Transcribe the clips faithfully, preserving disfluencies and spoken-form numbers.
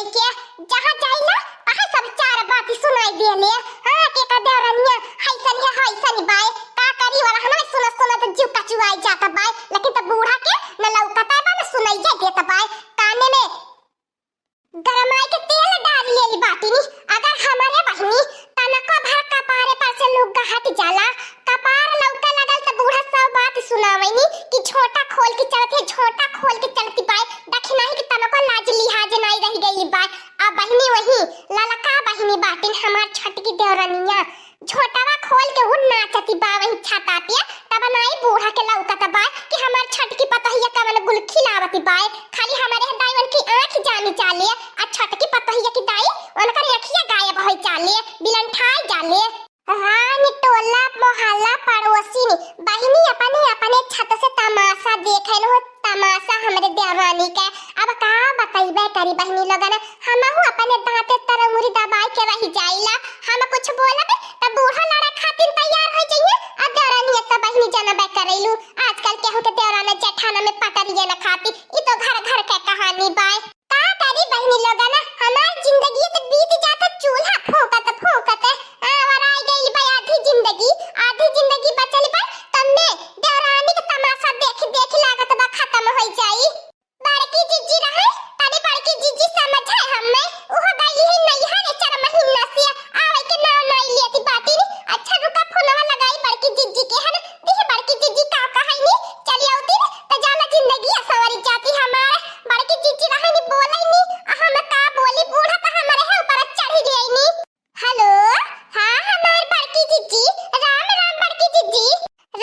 के जहाँ जाइला, तहाँ सब चार बाती सुनाई देले। हाँ, के का देवरनिया, हैसन है, हैसन बाय। का करी, वाला हमारे सुनत सुनत जीव कचुआई जात बाय। लेकिन त बूढ़ा के न लौकत बा, न सुनाई देत बाय। काने में गरमाई के तेल डाल लेली बाटिनी। अगर हमारे बहिनी तनको भर कपारे पर से लुग्गा हट जाला, कपार लौके लगल त बूढ़ा सब बात सुनावैनी कि झोंटा खोल के चलत है, झोंटा खोल के चलती बाय। दखिनाही के तनको लाज लिहाज नाई रह गई बाय। आ बहिनी वही ललका बहिनी बाटिन हमार छोटकी देवरनिया, झोंटवा खोल के हु नाचती बा वही छाता पे। तब नाई बूढ़ा के लौकत बा कि हमार छोटकी पतोहिया कवन गुल खिलावती बाय। खाली हमारे दाईवन की आँख जानी चाले, आ छोटकी पतोहिया की दाई उनकर अँखिया गायब होई चाले, बिलंठाई जाले। रानी टोला मोहल्ला पड़ोसिन बहिनी अपने अपने छत से तमाशा देखेन हो, तमाशा हमरे देवरानी के। अब का बतइबे करी बहिनी लोगन, हमहू अपने दाँते तरंगुरी दबाई के रह जाइला। हम कुछ बोलब त बूढ़ा लड़े खातिर तैयार हो जइहे, आ देवरानी त बहिनी जनबे करैलू, आजकल केहू के देवराना जेठाना में पटरिए न खाती। ई तो घर घर के कहानी बाय। का करी बहिनी लोगन, हमार जिंदगी त बीत जात चूल्हा फूंकत फूंकत। आ, और आ गइल बा आधी जिंदगी, आधी जिंदगी बचल बा, तब में देवरानी के तमाशा देख देख लागत बा खत्म हो जाई। बड़की जिज्जी रहे, तनी बड़की जिज्जी समझे हमें, उहो गइली है नैहर चार महीना से, आवे के नाम नाई लेती बाटी। अच्छा रुका, फोनवा लगाई बड़की जिज्जी के, है ना? देह बड़की जिज्जी का कहैनी, चली आवती न, त जाला जिंदगी असवरी जाती हमार। बड़की जिज्जी रहनी बोलैनी, आ हम का बोली, बूढ़ा त हमारे है ऊपर चढ़ी गईनी। हेलो, हाँ हमार बड़की जिज्जी, राम राम बड़की जिज्जी,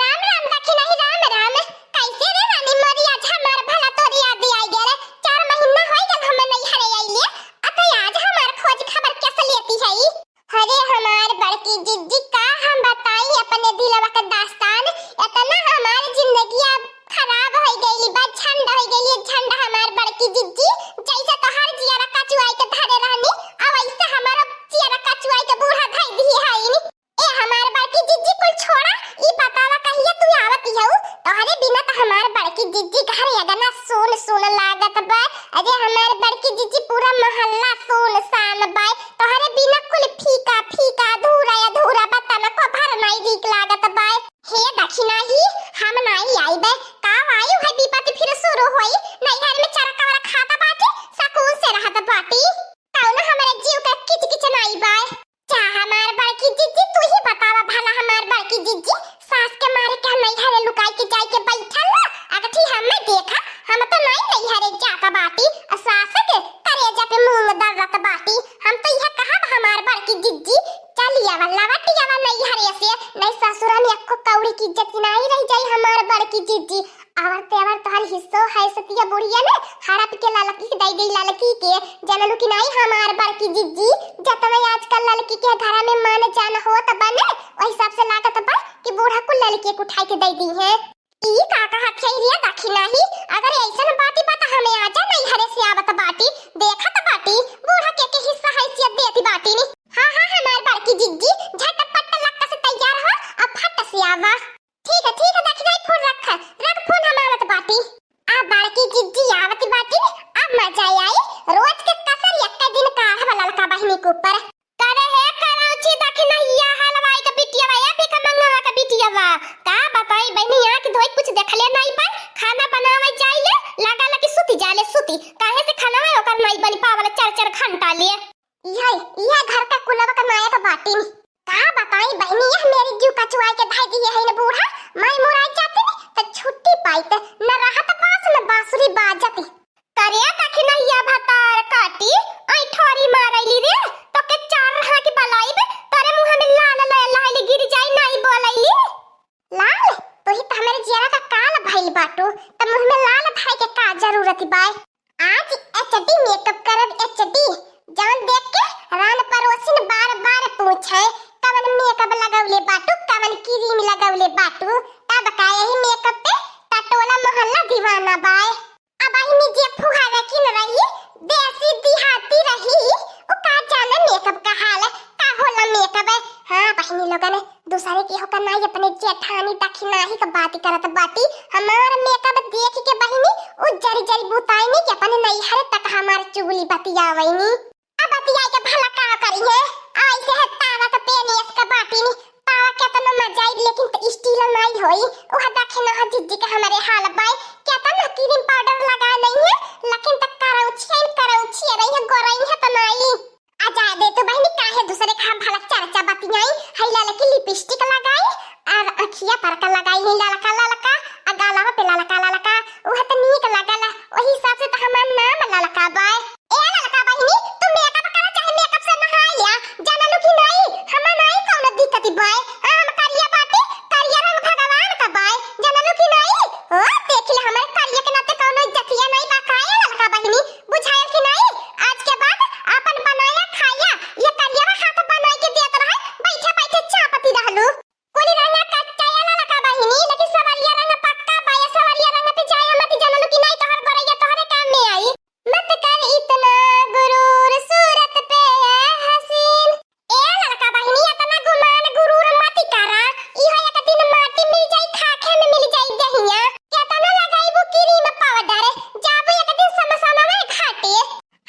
राम राम दखिनाही, राम राम। कैसे रे रानी मोरी, आज हमार भला तोरी याद आई गए रे, चार महीना हो गल हम नैहरे आइले, अतः आज हमार खोज खबर कैसे लेती है? अरे हमार बड़की जिज्जी, का हम बताई अपने दिलवा का दास्तान, इतना हमार जिंदगिया खराब हो गइली बा, झंड हो गइली, झंड हमार बड़की जिज्जी। जैसे तोहार जियरा कचुआई के धरे रहनी, आ वैसे हमारो जियरा कचुआई के बूढ़ा धई दिए हईन। ए हमार बड़की जिज्जी, कुल छोड़ा, ई बतावा कहिया तू आवत हऊ? तोहरे बिना त हमार बड़की जिज्जी घर अगना सुन सुन लागत बा। अरे हमार बड़की जिज्जी, पूरा मोहल्ला सुनसान बा। तोहरे बिना कुल फीका फीका, अधूरा अधूरा बा, तनको भर नाई नीक लागत बा। हे दखिनाही, हम नाई आइबे। का वायु है विपत्ति फिर शुरू होई? नैहर में चरका वरका खाता बाटी, सकून से रहत बाटी। कौनो हमारे जीव का किच किच नाई बाय। जा हमार बड़की जिज्जी, तू ही बतावा भला हमार बड़की जिज्जी, सास के मारे का नैहरे लुकाई के जाई के बैठल ना? अगठी हमें देखा, हम तो नाई नैहरे जाता बाटी। आ सास के करेजा पे मूंग दर्रत बाटी। हम तो यह कहब हमार बड़की जिज्जी, चली आवा, लवटी आवा नैहरे से, नहीं ससुरा में अक्को कौड़ी की इज्जत ही नाई रह जाई हमार बड़की जिज्जी। अवर तेवर तोहर हिस्सो है सतिया बुढ़िया ने हड़प के ललकी के दई गई ललकी के। जनलू कि नाई हमार बड़की जिज्जी, जतने आजकल ललकी के घरा में मान जान होत बने, वही हिसाब से लागत बा कि बूढ़ा कुल ललकी के उठाई के दई दी है। ई का कहत है रे दखिनाही, अगर ऐसन बाती बा त हमें आजा नैहरे से आवत बाटी, देखत बाटी बूढ़ा के के हिस्सा हैसियत देती बाटी नी। हाँ हाँ हमार बड़की जिज्जी, झटपट लक्का से तैयार हो, अब फट से आवा। ठीक है, ठीक है, दखिनाही फोन रख, रख फोन, हम आवत बाटी। आ बड़की जिज्जी आवत बाटी, अब मजा आई, रोज के कसर एक दिन काढ़ब ललका बहिनी के ऊपर। करे हे करौची दखिनहिया हलवाई के बिटिया बा, या भिखमंगवा के बिटिया बा। का बताई बहिनी, आँख धोई कुछ देखले नाई बा, खाना बनावे जाइले, लगा लगी सुती जाले सुती, काहे से खाना ओकर नाई बनी पावल चार चार घंटा ले। इहे, इहे घर का कुलवा का नायक बाटिन। का बताई बहिनी, यह मेरी जीव कचुआई के धाई दिए है न बूढ़ा, माई मोराई जातिन, त छुट्टी पाइत, न रहत बास न बांसुरी बाजत। करे दखिनहिया भतार काटी, आई ठोरी मारैली रे, तो के चार रहा की बलाइब, तोरे मुँह में लाल लाल लाल गिर जाई, नाई बोलैली। लाल, तू ही त हमरे जियरा का काल भइल बाटू, त मुँह में लाल धाई के का जरूरत बाय? आज HD makeup करब, HD, जवन देख के रान पड़ोसिन बार बार पूछे, "कवन makeup लगौले बाटू, कवन cream लगौले बाटू?" तब का यही makeup पे टटोला मोहल्ला दीवाना बाय। अब बहिनी जे फुहारा किन रही, देसी देहाती रही, उ का जाने makeup का हाल, का होला makeup। हाँ बहिनी लोगन, दूसरे के होकर नाई, अपने जेठानी दखिनाही का बात करत बाटी। हमार makeup देख के बहिनी उ जरी जरी बुताइनी कि अपने नैहर तक हमार चुगली बतियावैनी। अब बतियाई के भला का करी है? ऐसे है तावा के पेनी इसका बाटी नी। तावा केतना मजा आई, लेकिन त स्टील नाई होई। ओह देखे ना जिज्जी के हमारे हाल बाय। केतना क्रीम पाउडर लगा नहीं है, लेकिन त करौछिया करौछिया रही है, गोरई है त नाई। आ जाए दे तू बहिनी, काहे दूसरे का भला चर्चा बतियाई? है ललकी लिपस्टिक लगाई, और अखिया पर का लगाई है ललका ललका, आ गालवा पे ललका ललका, उह त नीक लागल। ओही हिसाब से त हमार नाम ललका बाय। ए ललका बहिनी, तू मेकअप करा चाहे मेकअप से नहाई लिया, जानलू कि नाई? हमार नाई कौनो दिक्कत बाय। हाँ, हम करिया बाटी, करिया रंग भगवान का बाय, जानलू कि नाई? ओ, देख ले, हमारे करिया के नाते कौनो इज्जतिया नाई बा का ए ललका बहिनी? बुझायल कि नाई? आज के बाद आपन बनाया खाया, ये करिया हाथ बनाई के देत रहे, बैठे बैठे चापती रहलू। कुली रंगा कच्चा या ललका बहिनी, लेकिन सवरिया रंग पक्का बा। या सवरिया रंग पे जाए मत, जानलू कि नाई? तोहर गोरैया तोहरे काम में आई। मत कर इतना गुरूर सूरत पे है हसीन। ए ललका बहिनी, इतना गुमान गुरूर मत करा। इहो एक दिन माटी मिल जाई, खाखे में मिल जाई दहिया। केतना लगाईबू क्रीम पाउडर, जाबू एक दिन समसनवा घाटे।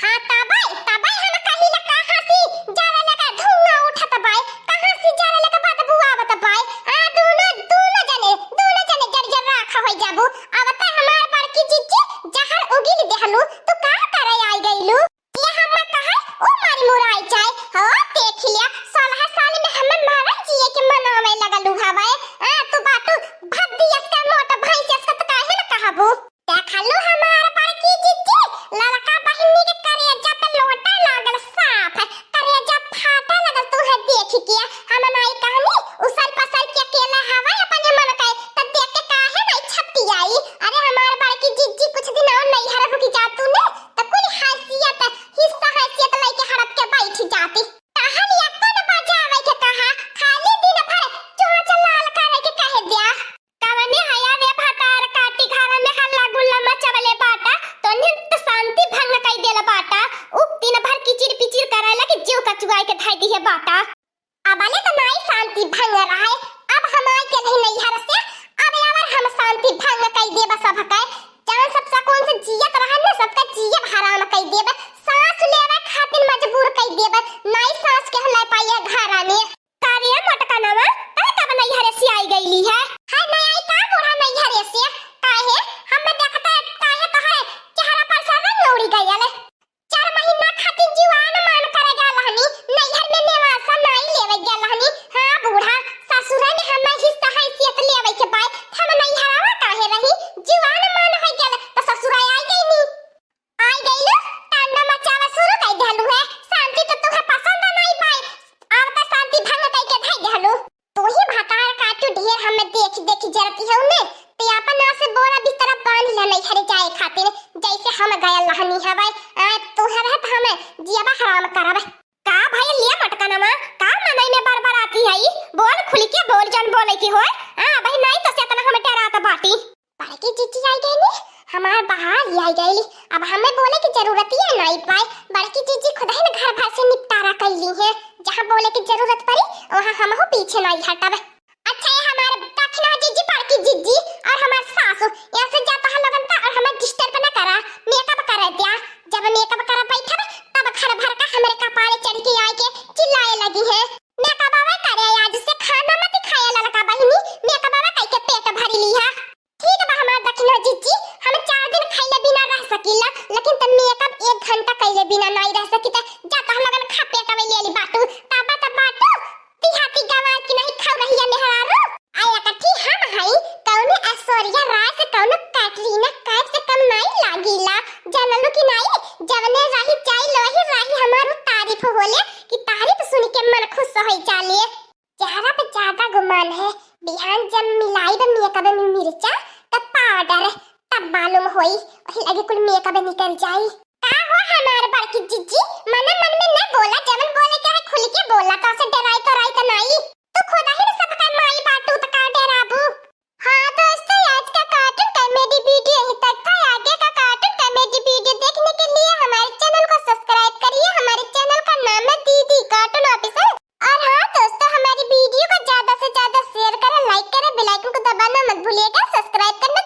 हाँ, तबै, तबै हम कहिला कहाँ से जरे लगा धुआं उठत बाय, कहाँ से जरे लगा बदबू आवत बाय। आ, दूनो, दूनो जने, दूनो जने जर जर राख होइ जाबू। अब त हमार बड़की जिज्जी जहर उगिल देहलू, तू का करे आई गईलू? ये हम कहे, ओ मारी मुराई जाए। हो, देख लिया, सोलह साल में हमें मारल जिए के मनावे लगलू हवे। आ, तू बाटू भद्दी असका मोट भैंस असका त काहे न कहबू? देखलू हमार बड़की जिज्जी, ललका बहिनी के करेजा त लोटे लागल साफ, करेजा फाटे लगल तू है देख के। हम नाई कहनी, उसर पसर के अकेला हवा अपने मन के, त देख के काहे नाई छपटी आई? अरे हमार बड़की जिज्जी, कुछ दिन और नैहर रुक जा तू ने, त कुल हैसियत, हिस्सा हैसियत लेके हड़प के बैठ जाती। कहल या कौन बजावे के कहा, खाली दिन भर चोंच लाल करे के कह दिया। कवने हया रे भतार काटी घर में हल्ला गुल्ला मचवले बाटा, तो नित शांति भंग कई देला बाटा। उ दिन भर किचिर पिचिर करे लगी जीव कचुआई के धाई दिहे बाटा। अबले तो नाई शांति भंग रहे, अब हम आई के नहीं नैहर से, अब यावर हम शांति भंग कई देब सबके। जवन सब सुकून से जियत रहन न, सबका जियब हराम कई देब, सांस लेवे खातिर मजबूर कई देब, नाई सांस के हल्ला पाइए घरा में। का रे मोटकनवा, तै कब नैहरे से आई गईली है? है नहीं आई का बूढ़ा नैहरे से? काहे? हम देखते काहे तोहरे चेहरा पर से रंग उड़ी गयल। चार महीना खातिर जीवान मान करे गया लहनी, नैहर में नेवासा नाई लेवे गया लहनी। हाँ बूढ़ा, ससुरे में हमें हिस्सा हैसियत लेवे के बाय, हम नैहरवा काहे रही? जीवान मान हो गयल त ससुरा आई गईनी। आई गईलू, तांडव मचावा शुरू कई देहलू है। शांति तो तुहे पसंद नहीं पाई, अब तो शांति भंग कई के धई देहलू। तू ही भतार काटू ढेर हमें देख देख जरती है उन्हें, ते आपन नाव से बोरा बिस्तरा बांध ले नैहरे जाए खातिर, जैसे हम गयल रहनी हवे। आ, तू है रहत हमें जियबा हराम करब। का भइल ये मटकनवा, का मनई में बरबराती हई? बोल, खुल के बोल, जन बोले की होय। आ, अबही नहीं तो से इतना हमें डरात बाटी। बड़की जिज्जी आई गईली, हमार बहार ही आई गईली। अब हमें बोले की जरूरत ही नहीं पाए। बड़की जिज्जी खुद ही न घर भर से निपटारा कईली है। जहाँ बोले की जरूरत पड़ी, वहाँ हमहू पीछे नहीं हटब। अच्छा, ये हमार दखिना जिज्जी, बड़की जिज्जी और हमार सासू, यहाँ से जाता है लोगन ता और हमें disturb न करा, makeup करे दिया। जब makeup करे बैठब, तब घर भर का हमरे कपारे चढ़ के आए के चिल्लाए लगी है, "Makeup आवे करे, आज से खाना मत खाया ललका बहिनी, makeup आवे कई के पेट भरी ली है।" ठीक बा हमार दखिना जिज्जी, हम चार दिन खइले बिना रह सकीला, लेकिन त makeup एक घंटा कइले बिना नाई रह सकी। त जा तोह लोगन खा पेट में ले ली बाटू, ताबा त बाटू, तिहाती गवार की नहीं खाऊ रही है मेहरारू। आ एकठी हम हई, कौने ऐश्वर्या राय से कौनो कैटरीना कैफ से कम नाई लागीला, जानलू कि नाई? जवने राही जाई लोही राही हमारू तारीफ होले कि तारीफ सुन के मन खुश होई जाले। चेहरा पे ज्यादा गुमान है, बिहान जब मिलाई बा makeup में मिर्चा, तब powder, तब मालूम होई, वही लगे कुल makeup निकल जाई। का हो हमार बड़की जिज्जी, मन मन में न बोला, जवन बोले के है खुल के बोला, तो से डराई तो राई तो नाई। तू खुदा ही न सबका माई बाटू त का डराबू। हाँ दोस्तों, आज का cartoon comedy video यहीं तक था। आगे का cartoon comedy video देखने के लिए हमारे channel को subscribe करिए। हमारे channel का नाम है दीदी Cartoon Official। और हाँ दोस्तों, हमारी video को ज्यादा से ज्यादा share करें, like करें, bell icon को दबाना मत भूलिएगा, subscribe करना